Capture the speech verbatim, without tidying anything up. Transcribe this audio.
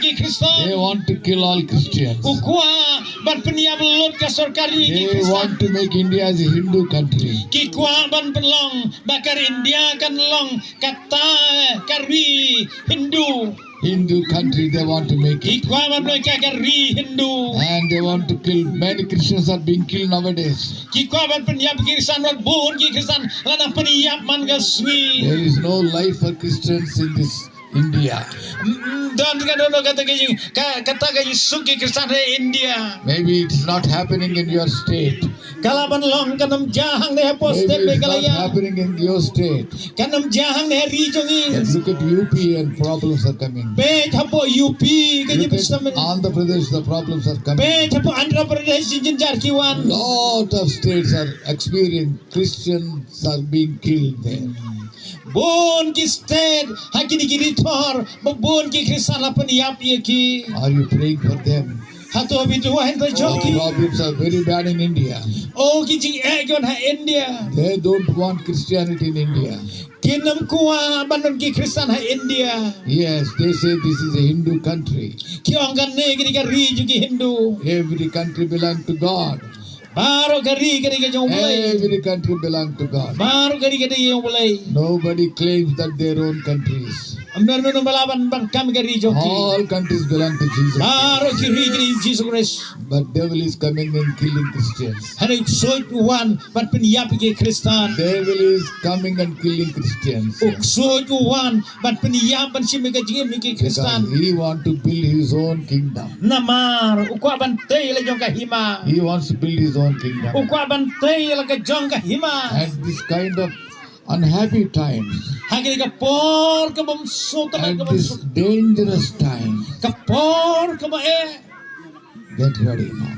ki Khristan. They want to kill all Christians. U kwah ban pynïap lut ka sorkar ïa ki Khristan. They want to make India as a Hindu country. Ki kwah ban pynlong ba ka India kan long kata ka ri Hindu. Hindu country they want to make it. Ki kwah ban pynlong ka ri Hindu. And they want to kill, many Christians are being killed nowadays. Ki kwah ban pynïap ki Khristan, wat bun ki Khristan la dang pynïap man ka sngi. There is no life for Christians in this India. Don ka don kata ka jing ka kata ka jisuk ki Khristan ha India. Maybe it's not happening in your state. Ka lah ban long kan ym jia hangne hapoh state Meghalaya. Maybe it's not happening in your state. Kan ym jia hangne ha ri jong ngi. But look at U P and problems are coming. Peit hapoh U P ka jingpynstem. Andhra Pradesh, the problems are coming. Peit hapoh Andhra Pradesh jingjar ki wan. Lot of states are experiencing Christians are being killed there. Bun ki state ha kine ki ri thor, ba bun ki Khristan la pynïap ïa ki. Are you praying for them? Hato phi duwai hynrei jong ki? Problems are very bad in India. O ki jingeh ki wan ha India. They don't want Christianity in India. Kin ym kwah ban don ki Khristan ha India. Yes, they say this is a Hindu country. Ki ong kane ka dei ka ri jong ki Hindu. Every country belong to God. Baroh ka ri ka dei ka jong U Blei. Every country belong to God. Baroh ka ri ka dei jong U Blei. Nobody claims that their own countries. Ym don mano ba lah ban ban kam ka ri jong ki. All countries belong to Jesus. Baroh ki ri ka dei jong Jisu Khrist. But devil is coming and killing Christians. Hynrei u ksuid u wan ban pynïap ki Khristan. Devil is coming and killing Christians. U ksuid u wan ban pynïap ban shim ka jingim ki Khristan. Because he want to build his own kingdom. Namar u kwah ban tei la jong ka hima. He wants to build his own kingdom. U kwah ban tei la ka jong ka hima. At this kind of unhappy times, ha kane ka por ka bym suk, at this dangerous time, ka por ka ba eh, get ready now.